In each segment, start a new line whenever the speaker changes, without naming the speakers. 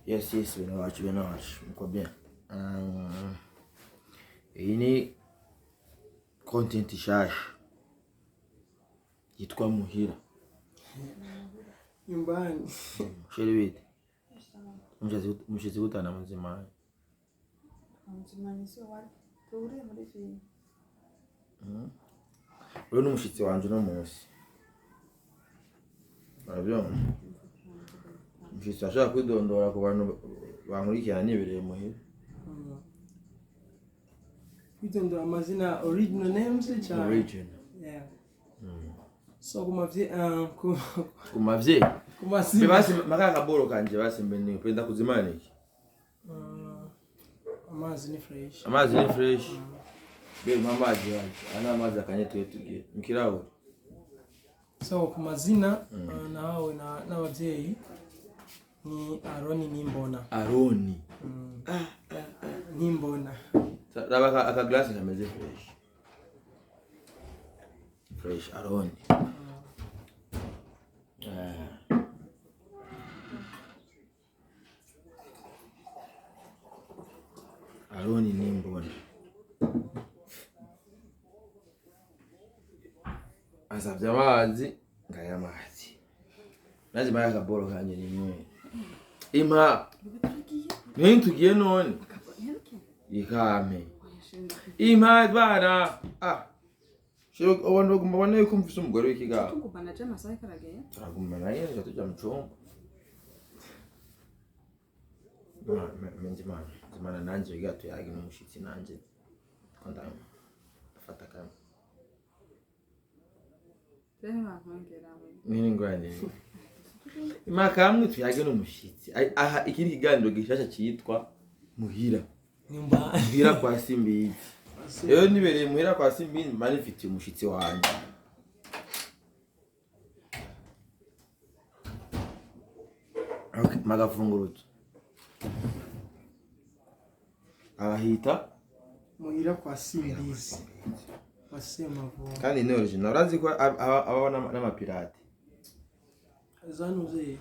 Yes, bene wacu, bene wacu, mko bien. Iyi ni content nshasha yitwa Muhira.
Nyumbani.
Chéri, bite? Umushitsi gutana muzima.
Muzima si wari tuhuriye muri filime.
Uyu ni umushitsi wanje uno munsi. Urabyumva? Umushitsi ashobora kwidondora ku bantu bankurikirana nibereye muhira.
Kwitondera amazina, original names cyane.
Original.
Yeah. So ku mavye ku
Ku mavyeyi.
ku
Mbe
mazina.
basi maka kaboro kanje basi mbe ni penda kuzimana iki.
Amazi ni fresh.
Amazi ni fresh. Be mpa amazi yaje. Ana amazi akanye tuye tugiye. Mukirahure.
So ku mazina nahawe n'abavyeyi ni Aroni Nimbona.
Aroni.
Nimbona.
Raba aka glass kameze fresh. Fresh Aroni. Ah. Aroni Nimbona. Asavye amazi, ngaya amazi. Naje mara akaboro kanje nimwe. Impa. Nini tugiye none? Ikame. Impa bana. Ah. Shiro abantu baguma babona yuko mfise umugore w'ikigaho.
Tugumana je amasaha ikaragera.
Turagumana nyene tuca tuja mu cumba. Nzimana, nzimana nanje biga tuyage n'umushitsi nanje. Ko ndafata kamwe.
Rero bankongera we.
Nini ngorane? Impa kamwe tuyage n'umushitsi. Aha ikindi kiganiro gishasha citwa Muhira.
Nyumbani.
Muhira kwa Simbizi. Rero nibereye muhira kwa Simbizi mba nifitiye umushitsi wanje. Okay, magafunguruzo. Abahita
Muhira kwa Simbizi. Kwa Semavumba.
Kandi ni original. Urazi ko abaho n'amapirate.
Zanuze.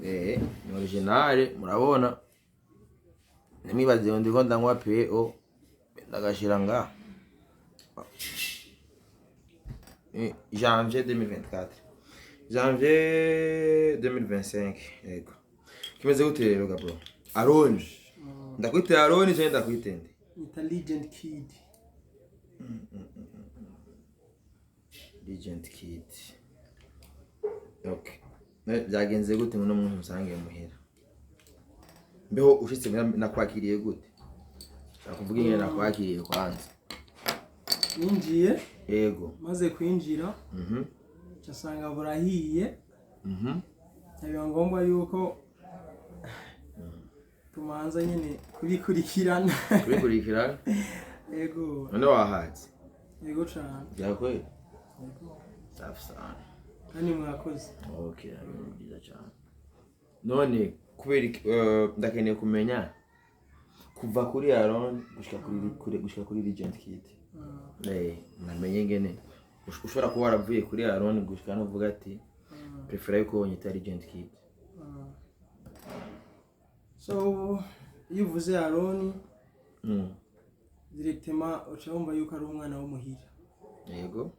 Eh, ni original, murabona. Ntimwibaze ngo ndiko ndanywa PO ndagashira ngaha. Janvier 2024. Janvier 2025, yego. Kimeze gute rero Gabro? Aroni. Ndakwite Aroni cyangwa ndakwite nde?
Nita Legend Kid.
Legend Kid. Okay. Byagenze gute ngo uno munsi usange muhira? Mbeho ushitse muhira nakwakiriye gute? Nakuvuga ingene nakwakiriye kwanza.
Ninjiye.
Yego.
Maze kwinjira nsanga burahiye. Biba ngombwa yuko tumanza nyine kubikurikirana.
Kubikurikirana?
Yego.
None wahaze?
Yego cane.
Byakweli?
Yego.
Safi sana.
Kandi mwakoze.
Okay, ni byiza cyane. None kubera ndakeneye kumenya kuva kuri Aaron gushika kuri Legend Kid. Namenye ngene ushobora kuba waravuye kuri Aaron gushika no uvuga ati prefera yuko wonyita Legend Kid.
So iyo uvuze Aroni directement uca wumva yuko ari umwana w'umuhira.
Yego.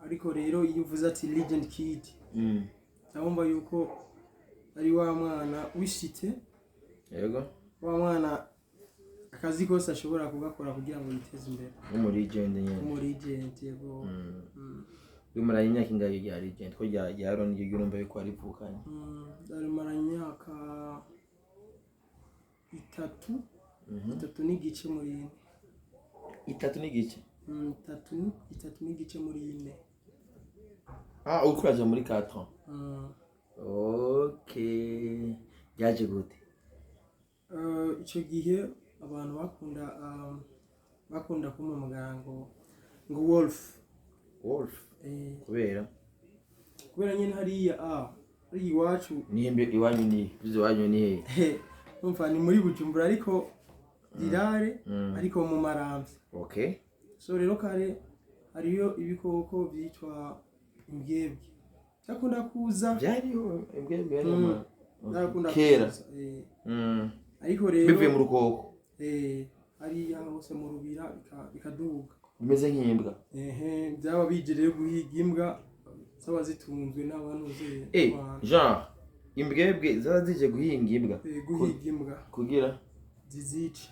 Ariko rero iyo uvuze ati Legend Kid uca wumva yuko ari wa mwana w'ishite.
Yego.
Wa mwana akazi kose ashobora kugakora kugira ngo yiteze imbere.
W'umu legend nyene.
W'umu legend, yego.
Bimaranye imyaka ingahe rya legend? Ko rya Aaron ryo urumva yuko warivukanye?
Rimaranye imyaka 3. 3 n'igice muri ine.
3 n'igice?
3 n'igice muri ine.
Ah, uriko uraja muri 4 ans. Okay. Ryaje gute?
Ico gihe abantu bakunda kumpamagara ngo Wolf.
Wolf? Kubera?
Kubera nyene hariya hariya iwacu.
Nimbe iwanyu ni bizo iwanyu ni he?
Umva, ni muri Bujumbura ariko Dirare, ariko mu Maramvya.
Okay.
So rero kare hariyo ibikoko byitwa imbwebwe byakunda kuza.
Byariho imbwebwe yari
Zarakunda
Kera.
kuza, Ariko rero
Bivuye mu rukoko.
Hariya hose mu rubira bikaduga.
Bimeze nk'imbwa.
Ehe, byaba bije rero guhiga imbwa zaba zitunzwe n'abantu ze.
Genre imbwebwe zaba zije guhinga imbwa?
Guhiga imbwa.
Kugira
zizice.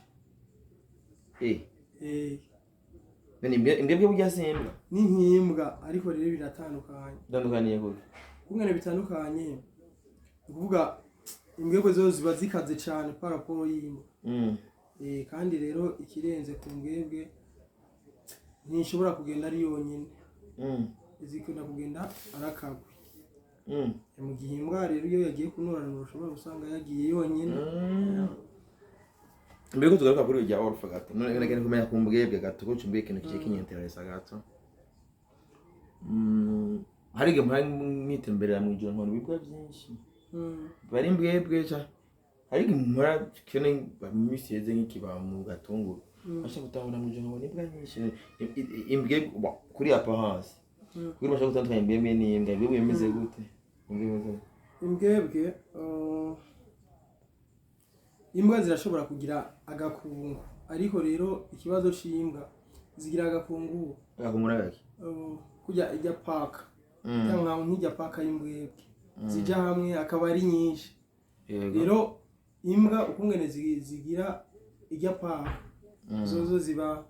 None imbwebwe burya si imbwa?
Ni nk'imbwa, ariko rero biratandukanye.
Bitandukaniye kuki?
Kungene bitandukanye, ni ukuvuga imbwebwe zo ziba zikaze cyane par rapport y'imbwa. Kandi rero ikirenze ku mbwebwe, ntishobora kugenda ari yonyine. Zikunda kugenda ari akagwi. Mu gihe imbwa rero iyo yagiye kunoranura, ushobora gusanga yagiye yonyine.
Mbere ko tugaruka kuri irya orphe gato, none nagenda kumenya ku mbwebwe gato, ko cumbwiye ikintu kigiye kinyinteresa gato. Hari igihe mpora mwitemberera mw'ijoro nkabona ibibwa byinshi. Bari imbwebwe ca hari igihe mpora kene mu minsi iheze nk'ikiba mu gatunguru. Ashaka gutahura mw'ijoro nkabona imbwa nyinshi. Imbwebwe bon, kuri apparence, kuri bashaka gutandukanya imbwebwe n'imbwa, imbwebwe imeze gute? Imbwebwe imeze gute?
Imbwebwe, imbwa zirashobora kugira agakungu, ariko rero ikibazo c'imbwa, zigira agakungu.
Agakungura gake?
Kurya ijya paka, cyangwa nk'ijya paka y'imbwebwe zija hamwe akaba ari nyinshi. Rero imbwa ukungene zigira ijya paka, zozo ziba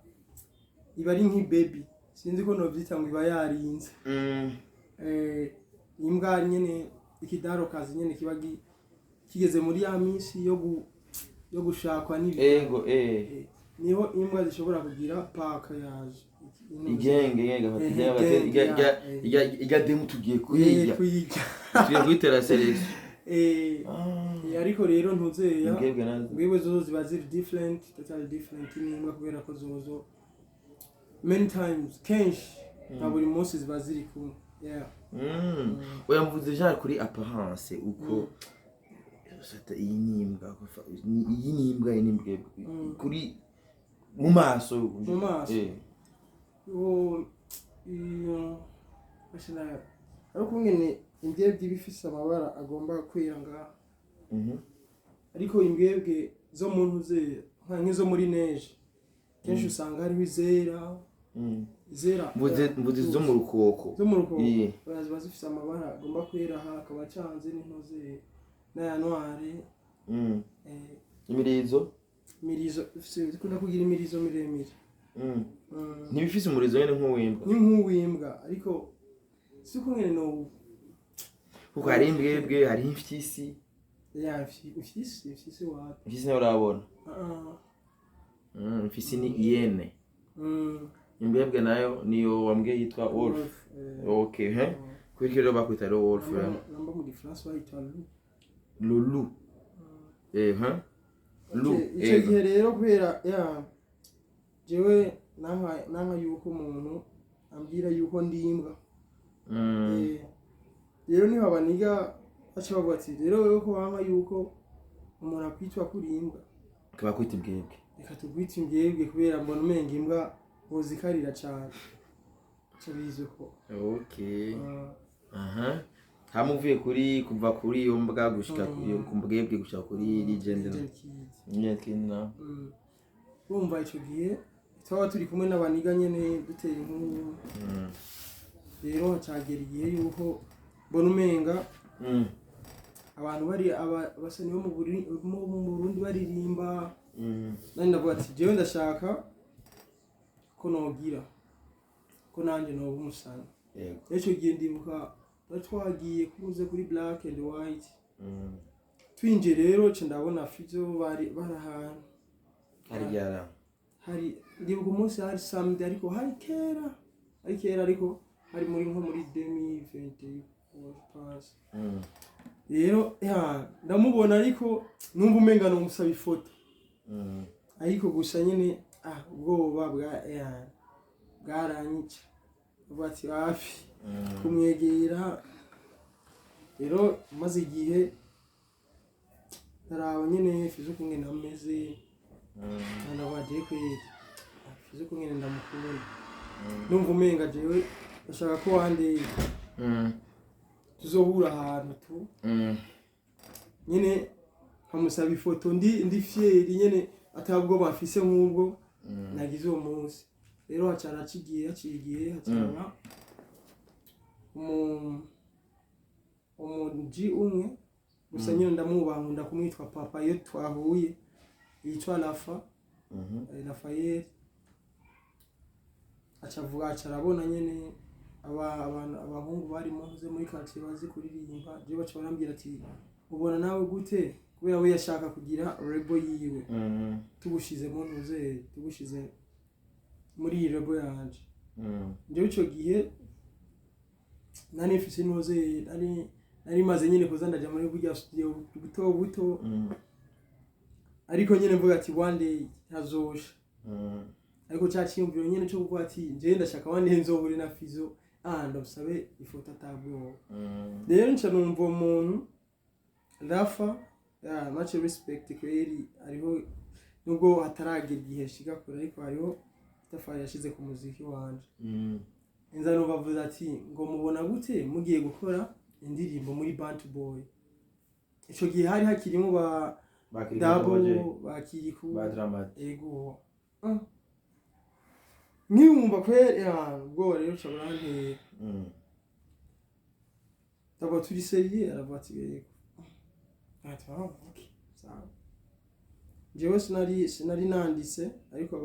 iba ari nk'ibaby, sinzi ko novyita ngo iba yarinze. Imbwa nyene ikidarokazi nyene kiba kigeze muri ya minsi yo gushakwa n'ibi.
Ego.
Niho imbwa zishobora kugira paka yaje.
Igenge igenge gafata
Igenge,
ijya demu tugiye kuyirya.
Kuyirya.
Tugiye kuyitera selection.
Ariko rero ntuzeya
Imbwebwe nazo?
Imbwebwe zozo ziba ziri different, totally different n'imbwa, kubera ko zozo many times, kenshi nka buri munsi ziba ziri kumwe, yeah.
Oya, mvuze genre kuri apparence uko sata iyi ni imbwa, iyi ni imbwa, iyi ni imbwebwe kuri mu maso.
Mu maso. Uwo iyo ashina ariko ukungene imbwebwe iba ifise amabara agomba kwera ngaha. Ariko imbwebwe zo mu ntuze nka nk'izo muri neige, kenshi usanga hariho izera. Izera.
Mvuze zo mu rukoko.
Zo mu rukoko.
Iye.
Oya, ziba zifise amabara agomba kwera aha, akaba acanze n'intuze n'aya noire.
Imirizo.
Imirizo zikunda kugira imirizo miremire.
Ntibifise umurizo nyene nk'uwimbwa?
Ni nk'uwimbwa, ariko si ukungene no
Kuko hari imbwebwe, hari imfyisi.
Ya, imfyisi wapi?
Imfyisi nayo urabona?
Ah, ah.
Imfyisi ni hyène. Imbwebwe nayo niyo wambwiye yitwa wolf.
Wolf.
Okay, he kubera ko rero bakwita rero wolf?
Namba mu gifaransa bayita loup.
Lulu, he loup.
Okay, ico gihe rero kubera ya jewe nanka yuko umuntu ambwira yuko ndi imbwa. Rero niho abaniga baca bavuga ati rero wewe ko wanka yuko umuntu akwitwa kuri imbwa,
bakwita imbwebwe.
Reka tugwite imbwebwe, kubera mbona umenga imbwa bozikarira cane, ca bizi uko.
Okay.
Ah.
Aha hamwe uvuye kuri kuva kuri iyo mbwa gushika ku mbwebwe gushika kuri legend.
Legend Kid.
Legend Kid na
Urumva ico gihe twaba turi kumwe n'abaniga nyene dutera inkuru. Rero hacagera igihe yuko mbona umenga abantu bari abasani bo mu Burundi baririmba. Nani ndavuga ati jewe ndashaka ko nogira ko nanjye noba umusani. Rero ico gihe ndibuka twari twagiye kuze kuri Black and White. Twinjiye rero, ce ndabona Fizo bari ahantu.
Hari ryara?
Hari, ndibuka umunsi hari samedi, ariko hari kera, hari kera, ariko hari muri nko muri 2020 pass. Rero ya ndamubona, ariko numva umenga nomusaba ifoto. Ariko gusa nyine ubwoba bwa ya bwaranyica, avuga ati hafi kumwegera. Rero maze igihe ndaraba nyine Fizo kumwe nameze. Ndavuga jewe kweri Fizo kumwe ndamukunda, numva umenga jewe ndashaka ko wande tuzohura ahantu tu. Nyene nkamusaba ifoto ndi fier nyene, atabwo bafise nk'ubwo nagize uwo munsi. Rero hacara haciye haciye igihe, hacaraba umuji umwe gusa nyine ndamwubaha, nkunda kumwitwa papa iyo twahuye, yitwa Rafa, Rafael. Aca avuga, aca arabona nyene abantu, abahungu bari muze muri quartier bazi kuririmba. Je baca barambwira ati: "Ubona nawe gute?" Kubera we yashaka kugira label yiwe. Tugushize mu ntuze, tugushize muri iyi label yanje. Njyewe ico gihe nari mfise intuze, nari maze nyine kuza ndaja muri burya studio buto buto, ariko nyine mvuga ati: "One day hazosha." Ariko ca ciyumviro nyene cyo kuvuga ati: "Njyewe ndashaka one day nzohure na Fizo, ah, ndamusabe ifoto atabwoba." Rero nca numva uwo muntu Rafa, yeah, much respect kweri. Hariho nubwo hataragera igihe shika kure, ariko hariho itafari yashize ku muziki wanje. Inza numva avuze ati ngo: "Mubona gute mugiye gukora indirimbo muri Bantu Boy?" Ico gihe hari hakirimo ba
Bakiri
Dabo,
baje.
ba Kiriku,
Ba Dramati.
Ego. Nkiyumva kweri, ah, ubwoba rero uca burantera. Ndabona turi sérieux, aravuga ati: "Yego." Ati: "Ah, okay, sawa." Jewe sinari nanditse, ariko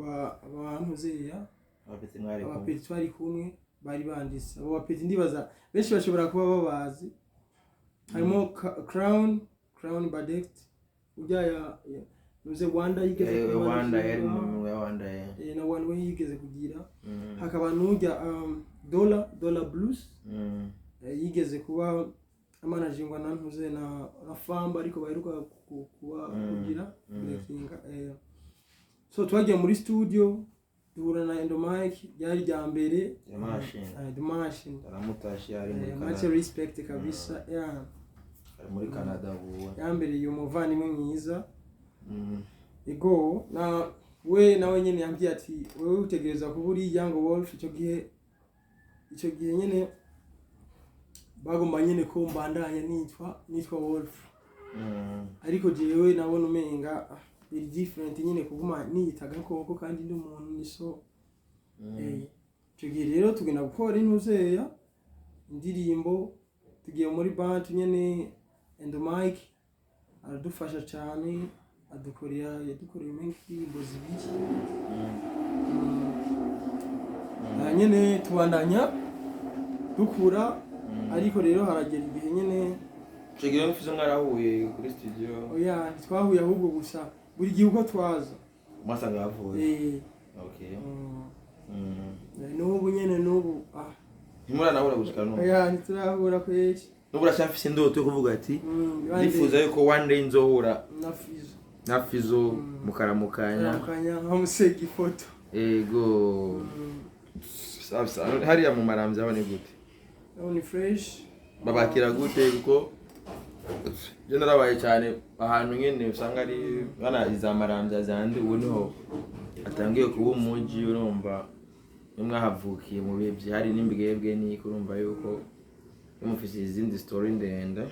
abantu zeya
Abapeti mwari kumwe.
Abapeti twari kumwe bari banditse. Abo bapeti ndibaza benshi bashobora kuba babazi, harimo Crown Badect ujya nuze Wanda yigeze kuba
Wanda yari
kugira,
mu ya Wanda eh.
Na One Way yigeze kugira. Hakaba n'ujya Dollar Blues, yigeze kuba amanajingwa na ntuze na Famba, ariko baheruka kuba kugira breakinga. So twagiye muri studio, duhura na Endo Mike, ryari rya mbere.
The Machine.
The Machine.
Aramutashe, ari muri
Much
Canada.
respect kabisa, yeah.
Ari muri Canada ubu.
Yambereye umuvandimwe mwiza. Ego, na we nawe nyene yambwiye ati: "Wewe utegereza kuba uri Young Wolf." Ico gihe nyene bagomba nyene ko mbandanya nitwa Wolf, ariko jewe nabona umenga, ah, biri different nyene kuguma niyita gakoko kandi ndi umuntu ni so. Ico gihe rero tugenda gukora intuzeya indirimbo, tugiye muri band nyene. And Mike aradufasha cyane, adukorera, yadukoreye umenga indirimbo zibiri. Ah, nyene tubandanya dukura, ariko rero haragera igihe nyene.
Ico gihe mufise mwarahuye kuri studio?
Oya, ntitwahuye, ahubwo gusa buri gihe uko twaza
Mwasanga yavuye. Okay.
N'ubu nyene, n'ubu, ah.
Ntimuranahura gushika n'ubu?
Oya, ntiturahura kweri.
N'ubu uracyafise indoto yo kuvuga ati:
One day
"Ndifuza yuko one day nzohura
na Fizo."
Na Fizo, mukaramukanya.
Karamukanya, nkamusega ifoto.
Ego. Safi sawa. Hariya mu Maramvya aho ni gute?
Aho ni fresh.
Babakira gute? Kuko je narabaye cyane ahantu nyene usanga ari bana iza Maramvya zandi, ubu niho atangiye kuba umuji. Urumva iyo mwahavukiye mu bihe byihari n'imbwebwe niko, urumva yuko iyo mufise izindi story ndende.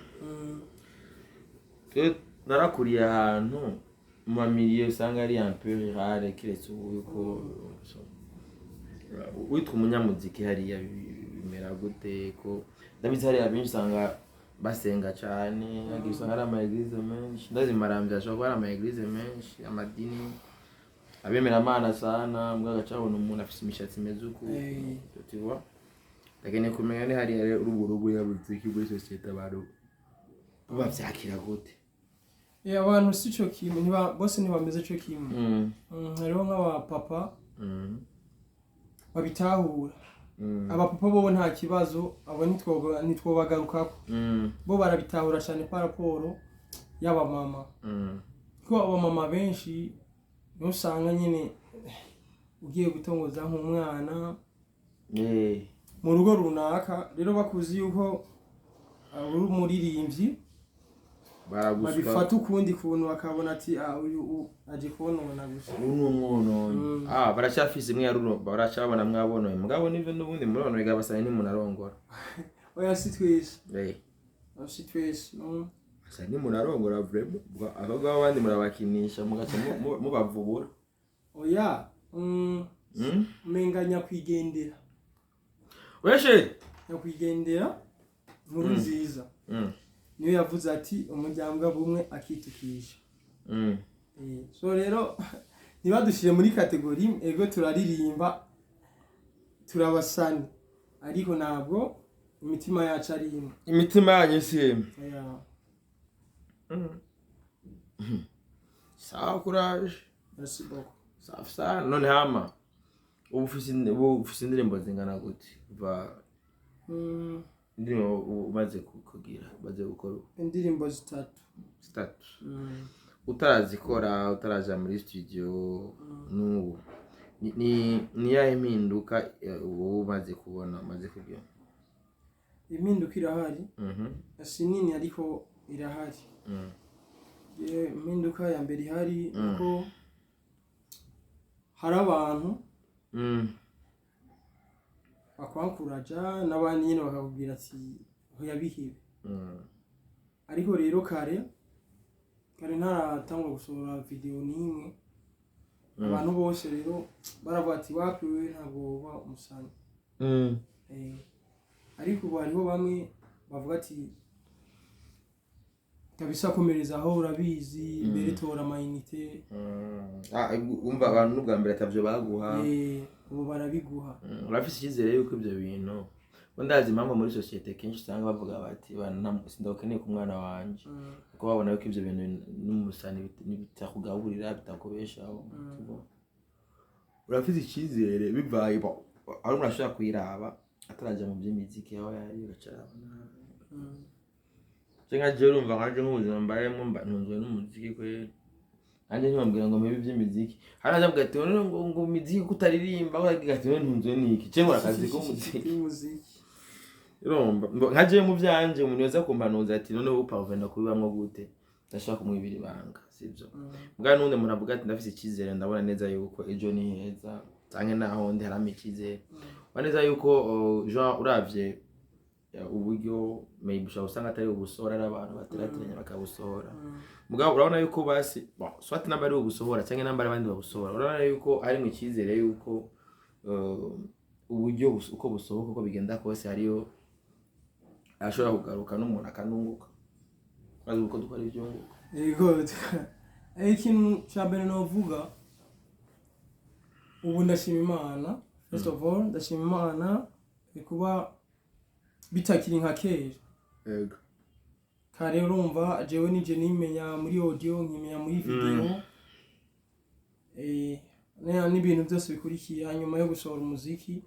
Twe narakuriye ahantu mu ma milieu usanga ari un peu rural, kiretse ubu yuko so, witwa umunyamuziki hariya bimera gute? Ko ndabizi hariya benshi usanga basenga cyane, hagiye usanga ari ama église menshi. Ndazi Maramvya ashobora kuba ari ama église menshi, amadini, abemeramana sana, mbwa agaca abona umuntu afise imishatsi imeze uku. Tu vois, ndakeneye kumenya ni hariya rero urubu y'umuziki muri société abantu bavyakira gute?
Abantu si cyo kimwe, bose ntibameze cyo kimwe. Hariho nk'abapapa babitahura. Abapapa bo nta kibazo, abo ntitwobagarukako. Bo barabitahura cyane par rapport y'abamama, kuko abamama benshi niho usanga nyine ugiye gutongoza nk'umwana mu rugo runaka, rero bakuzi yuko uri umuririmbyi,
Baragusuka.
Babifata ukundi kuntu, bakabona ati: "Ah, uyu aje konona gusa."
Ubu ni umwononyi. Ah, baracyafise imwe yaruro, baracyabona mwabonoye, mugabo nivyo n'ubundi muronoye gabasanye ntimunarongora.
Oya, si twese. Oya, si twese, no.
Asa ntimurarongora vraiment, abagabo b'abandi murabakinisha, mugaca mubavubura.
Oya, umenga nyakwigendera.
Oya chéri.
Nyakwigendera Nkuru Nziza niyo yavuze ati: "Umuryango bumwe akitukisha." So rero ntibadushyire muri catégorie imwe. Ego, turaririmba, turabasani, ariko ntabwo imitima yacu ari imwe.
Imitima yanyu si imwe.
Oya.
Sawa, courage.
Merci beaucoup.
Safi sana. None hama ubu ufise indirimbo zingana gute kuva indirimbo umaze kugira, umaze gukora ubu?
Indirimbo zitatu.
Zitatu. Utarazikora, utaraja muri studio, n'ubu ni yahe mpinduka ubu umaze kubona, umaze kugira?
Impinduka irahari, si nini ariko irahari. Impinduka ya mbere ihari nuko hari abantu bakwankuraja, n'abandi nyine bakakubwira ati: "Hoya, bihibe." Ariko rero kare kare ntaratangwa gusohora video n'imwe, abantu bose rero baravuga ati: "Wapi, wewe ntabwo woba umusani." Ariko ubu hariho bamwe bavuga ati: "Kabisa, komereza aho, urabizi, mbere tora amayinite."
Ah, umva, abantu n'ubwa mbere atavyo baguha.
Ubu barabiguha.
Urafise icyizere yuko ibyo bintu, bo ndazi impamvu muri sosiyete kenshi usanga bavuga bati: "Sindakeneye ku mwana wanje," kuko babona yuko ibyo bintu n'umusani bitakugaburira, bitakubeshaho. Urafise icyizere bivaye aho umuntu ashobora kuyiraba ataraja mu by'imiziki, aho yari agaca araba nabi? Je nka jewe, urumva, nkaje nk'ubuzima mbayemo, mba ntunzwe n'umuziki kweri. Nanjye ntibambwira ngo mpebe iby'imiziki, hari azavuga ati: "None ngo imiziki ko utaririmba?" Uragira ati: "None ntunzwe n'iki? Je nkora akazi k'umuziki."
K'umuziki.
Urumva, nka jewe mu byanje, umuntu yoza kumpanuza ati: "None wowe uparvena kubibamwo gute?" Ndashaka kumwibira ibanga, sibyo? Mbwa n'undi muntu avuga ati: "Ndafise icyizere, ndabona neza yuko ejo ni heza, canke naho ndi harama icyizere." Ubona neza yuko Jean, uravye uburyo maybe ushobora usanga atari ubusohora, ari abantu baterateranya bakabusohora. Mugabo urabona yuko basi, bon, soit namba ari ubusohora canke namba ari abandi babusohora, urabona yuko harimo icyizere yuko uburyo uko busohoka, uko bigenda kose, hariyo ashobora kugaruka n'umuntu akanunguka, maze uko dukora ibyunguka.
Yego. Ikintu cya mbere novuga ubu, ndashima Imana. First of all, ndashima Imana kuba bitakiri nka kera. Kare urumva jewe nije nimenya muri audio, nkimenya muri video, n'ibintu byose bikurikiye nyuma yo gusohora umuziki.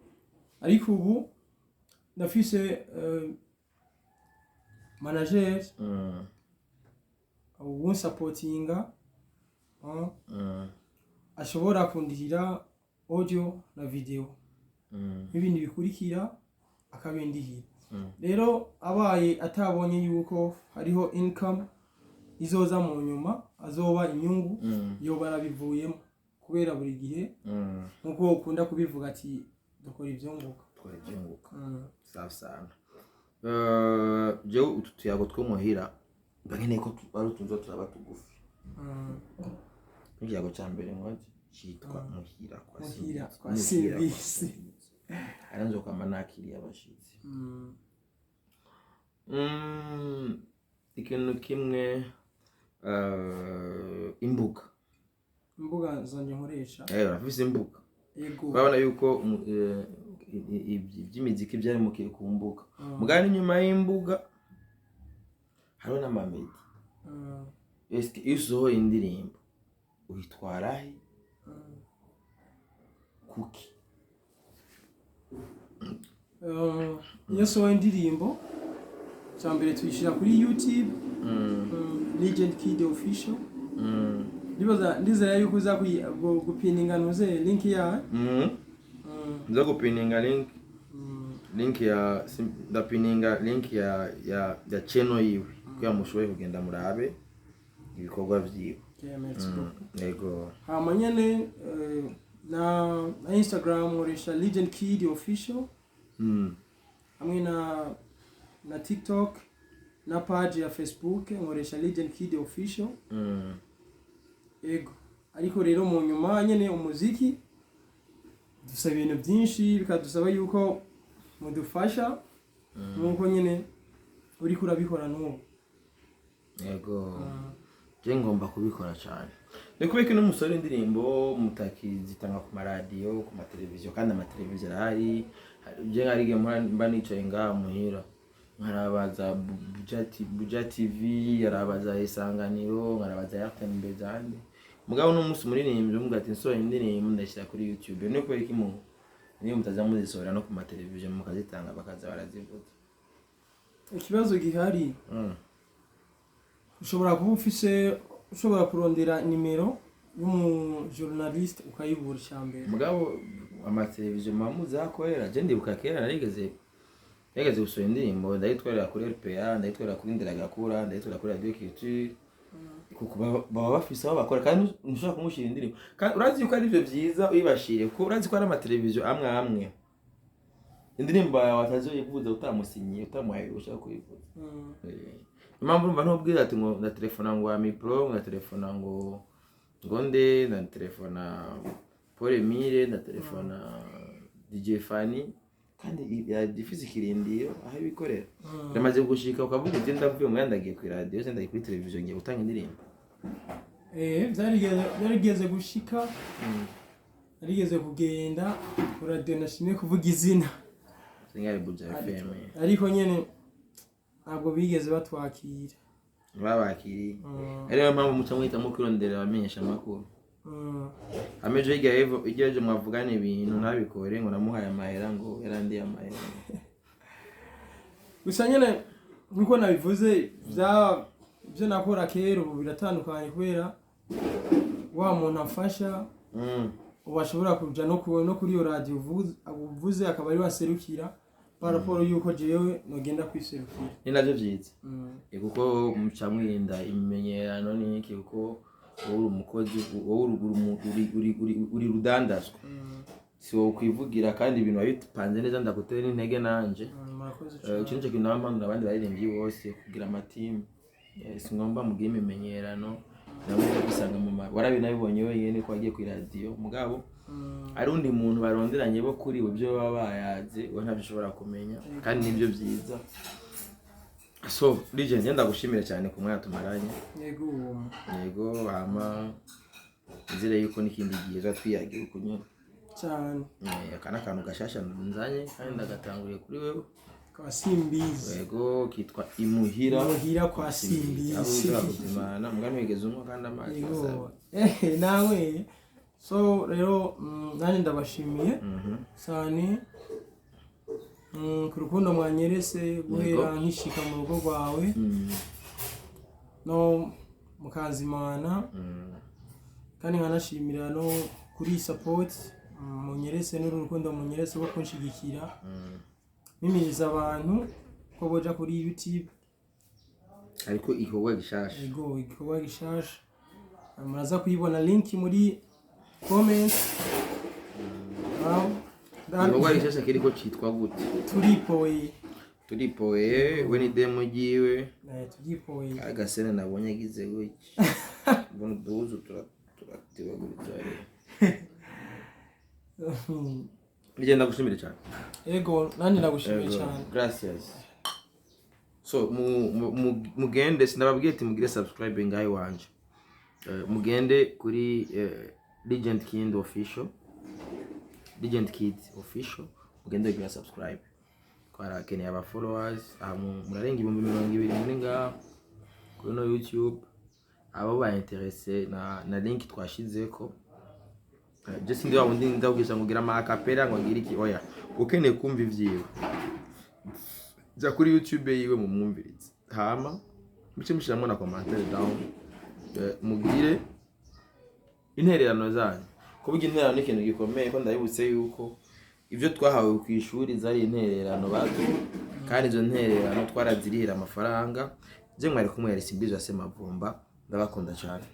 Ariko ubu ndafise manager uwunsapotinga, ashobora kundihira audio na video n'ibindi bikurikira akabindihira. Rero abaye atabonye yuko hariho income izoza mu nyuma, azoba inyungu, yoba arabivuyemo, kubera buri gihe nkuko ukunda kubivuga ati: "Dukora ivyunguka."
Dukora ibyunguka. Safi sana. Jewe utu tuyago two muhira mba nkeneye ko ari utuntu turaba tugufi. Nk'ikiyago ca mbere nkoze citwa Muhira kwa
Muhira
Simbizi.
kwa
Muhira kwa
Simbizi.
Simbizi. Ari nzokwama nakiriye abashitsi. Ikintu kimwe, imbuga.
Imbuga zanje nkoresha?
Urafise imbuga?
Yego.
Urabona yuko iby'imiziki byarimukiye ku mbuga. Mugabo n'inyuma y'imbuga hariho n'amamedi. Eske iyo usohoye indirimbo uyitwara he? Kuki?
Iyo sohoye indirimbo, cya mbere tuyishyira kuri YouTube, Legend Kid Official. Ndibaza, ndizera yuko uza gupininga ntuze link yawe.
Nza gupininga link. Link ya ndapininga link ya channel yiwe kugira mushoboye kugenda murabe ibikorwa vyiwe.
Okay, merci beaucoup.
Yego.
Hama nyene na Instagram nkoresha Legend Kid Official, hamwe na TikTok. Na page ya Facebook nkoresha Legend Kid Official. Ego, ariko rero mu nyuma nyene umuziki dusaba ibintu byinshi, bikadusaba yuko mudufasha nk'uko nyene uriko urabikora n'ubu.
Yego, je ngomba kubikora cyane. Ni kubera ko n'umusore indirimbo mutakizitanga ku maradiyo, ku mateleviziyo, kandi amateleviziyo arahari. Je nkarigihe mba nicaye ngaha muhira, nkarabaza Buja TV, nkarabaza Isanganiro, nkarabaza RTNB zandi. Mugabo n'umunsi umuririmbyi umubwira ati nsohoye indirimbo ndashyira kuri YouTube, ni kubera iki mu niyo mutaza muzisohora no ku mateleviziyo mukazitanga, bakaza barazivuza?
Ikibazo gihari, ushobora kuba ufise, ushobora kurondera nimero y'umujournaliste ukayibura, icambere.
Mugabo amateleviziyo muba muzi aho akorera. Je ndibuka kera narigeze gusohora indirimbo, ndayitwarira kuri RPA, ndayitwarira kuri Nderagakura, ndayitwarira kuri Radio Culture, kuko baba bafise aho bakora kandi ntushobora kumushyira indirimbo. Kandi urazi yuko ari byo byiza uyibashiriye, kuko urazi ko ari amateleviziyo amwe amwe indirimbo yawe atazoyivuza utamusinyiye, utamuhaye uruhushya rwo kuyivuza. Impamvu urumva ntubwira ati ngo ndatelefona ngo Amipro, ndatelefona ngo nde, ndatelefona Paul Emile, ndatelefona DJ Fanny, kandi ifise ikirindiro aho ibikorera. Biramaze gushika ukavuga uti ndavuye mu ndagiye ku radio, se ndagiye kuri televiziyo, ngiye gutanga indirimbo?
Byarigeze gushika, narigeze kugenda ku radio, nashimye kuvuga izina.
Singari Buja FM.
Ariko nyene ntabwo bigeze batwakira.
Babakiriye. Ariyo mpamvu muca muhitamo kwirondera abamenyesha amakuru. Amejo hirya y'ejo, hirya y'ejo mwavugana ibintu ntabikore, ngo namuhaye amahera, ngo yarandiye amahera.
Gusa nyene nkuko nabivuze, bya ibyo nakora kera ubu biratandukanye, kubera wa muntu afasha ubu ashobora kuja no kuri iyo radiyo uvuze akaba ari waserukira par rapport yuko jewe nogenda kwiserukira.
Ni navyo vyiza. Kuko muca mwirinda imimenyerano n'iki, kuko wowe uri umukozi, wowe uri rudandazwa, si wowe kwivugira, kandi ibintu biba bipanze neza. Ndagutera n'intege nanje.
Murakoze
Iki
cane.
nico kintu nama abandi baririmbyi bose kugira amatimu. Si ngombwa mugire imimenyerano, nawe uza gusanga mu ma warabinabibonye wenyene ko wagiye kw'iradiyo, mugabo ari undi muntu baronderanye bo kuri bo, ibyo baba bayaze we ntabyo ushobora kumenya, kandi nibyo byiza. So Legend, ngenda ndagushimire cyane ku mwanya tumaranye.
Yego.
Yego, hama nizere yuko n'ikindi gihe tuba twiyagira uko nyene.
Cyane.
Aka ni akantu gashasha nzanye kandi ndagatanguriye kuri wewe.
Kwa Simbizi.
Yego, kitwa Imuhira.
Muhira kwa Simbizi.
Kuzimana mbwa ntiwigeze unywa kandi amazi.
Yego, nawe so rero, nanjye ndabashimiye cyane, ku rukundo mwanyerese guhera nkishika mu rugo rwawe no mukanzimana, kandi nkanashimira no kuri support munyerese n'uru rukundo munyerese rwo kunshigikira, mimiriza abantu ko boja kuri YouTube.
Ariko igikorwa gishasha.
Ego, igikorwa gishasha, muraza kuyibona link muri comment.
Igikorwa gishasha kiriko citwa gute?
Turipoye.
Turipoye, we ni demo ryiwe.
Turipoye.
Agasene nabonye agize gutya, mbona uduhuzu turatibaguritse. Ngenda gushimire cyane.
Ego, nanjye ndagushimiye
Ego,
cyane.
Gracias. So mugende, sinababwiye ati mugire subscribe ngaho iwanje. Mugende kuri Legend Kid Official, Legend Kid Official, mugende kugira subscribe. Twarakeneye aba followers aha, murarenga 20,000 muri ngaho kuri no YouTube. Abo ba intéressé na link twashizeko. Je sindi wa wundi ndabwisa ngo gira ama acapella, ngo ngira iki, oya. Ukeneye kumva ivyiwe, jya kuri YouTube yiwe mumwumvirize, hama muce mushiramo na commentaire down. Mugire intererano zanyu. Kuvuga intererano ni ikintu gikomeye, ko ndabibutse yuko ibyo twahawe ku ishuri zari intererano baduha, kandi izo ntererano twarazirihira amafaranga. Je mwari kumwe, yari Simbizi wa Semavumba. Ndabakunda cyane.